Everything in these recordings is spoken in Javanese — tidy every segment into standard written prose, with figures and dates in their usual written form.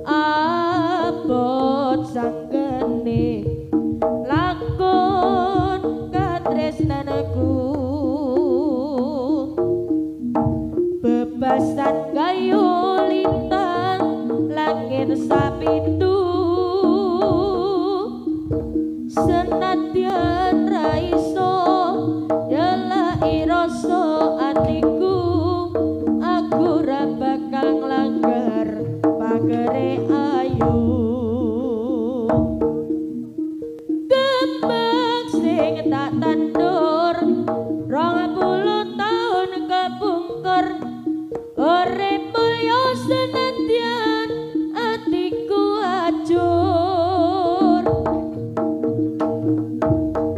Abot sanggene lakon katresnanku, bebasan gayu lintang langit sapitu, senadyan ra iso nyelaki rasa atiku, aku ra bakal nglanggar pagere ayu. Kembang sing tak tandur 20 taun kepungkur, urip mulya senadyan atiku ajur.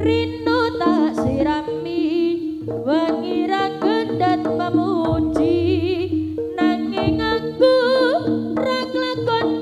Rino tak sirami wengi ra kendhat memuji, nanging aku ra klakon.